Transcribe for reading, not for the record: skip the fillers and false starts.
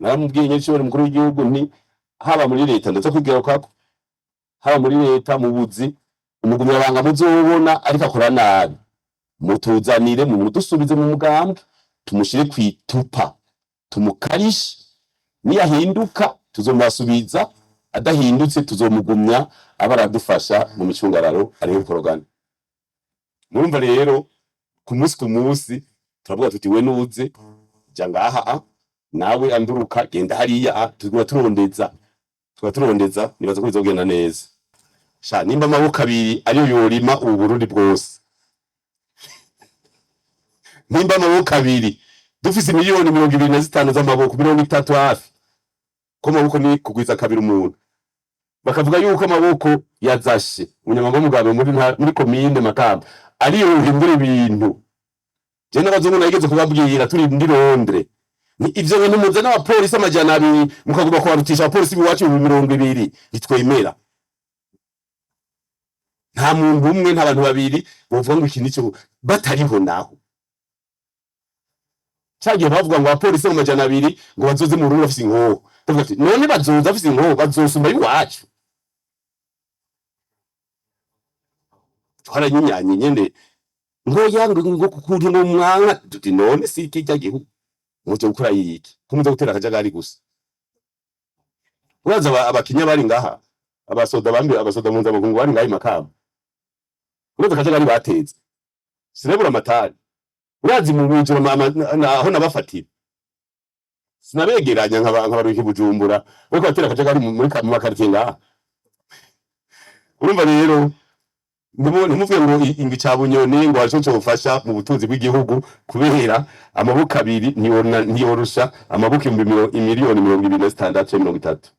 Naramubwiye nyene mukuru w'igihugu nti haba muri leta, ndetse kwigira kwako, haba muri leta mu buzi, umugumyabanga muzobona ariko akora nabi, mutuzanire, mumudusubize mu mugambwe, tumushire kwitupa, tumukarishe. Niyahinduka tuzomubasubiza, adahindutse tuzomugumya aba aradufasha mu micungararo ariho korogana. Murumva rero, ku munsi ku munsi turavuga tuti: "We nuze ja ngaha a, nawe anduruka genda hariya a." Tuguma turondeza, tuba turondeza. Nibaza ko bizogenda neza. Sha, nimba amaboko abiri ariyo yorima ubu Burundi bwose, nimba amaboko abiri dufise miliyoni 25 z'amaboko, 30 hafi, ko amaboko ni kugwiza kabiri umuntu. Bakavuga yuko amaboko yazashe umunyamabanga w'umugambi muri komine Makamba ariyo yohindura ibintu. Je n'abazungu nageze kubabwira turi muri Londres, ni ivyo bintu muzana abapolisi 200 mukagomba kubarutisha abapolisi b'iwacu 20,000, ntitwemera. Nta muntu umwe, nta bantu babiri bovuga ngo iki nico batariho. Naho cagihe bavuga ngo abapolisi mu 200 ngo bazoze mu Burundi bafise inkoho, ndavuga ati: "None bazoza bafise inkoho, bazosumba iwacu?" Twaranyinyanye nyene ngo yango ngo kukuntu ngo mwanka, tuti: "None si kirya gihugu muje gukora yiki, ko muze gutera akajagari gusa?" Uraza abakinya bari ngaha, abasoda bambi, abasoda mpuzamakungu bari ngaha i Makamba, uraza akajagari bateze. Sinabura amatari, urazi mu mwijoro aho nabafatira, sinabegeranya nkabarungika i Bujumbura bariko batera akajagari mu makaritiye ngaha. Urumva rero, ntimuvuge ngo ingwi ca bunyoni ngo harico cofasha mu butunzi bw'igihugu, kubera amaboko abiri ntiyorusha amaboko 26,000,000, 30.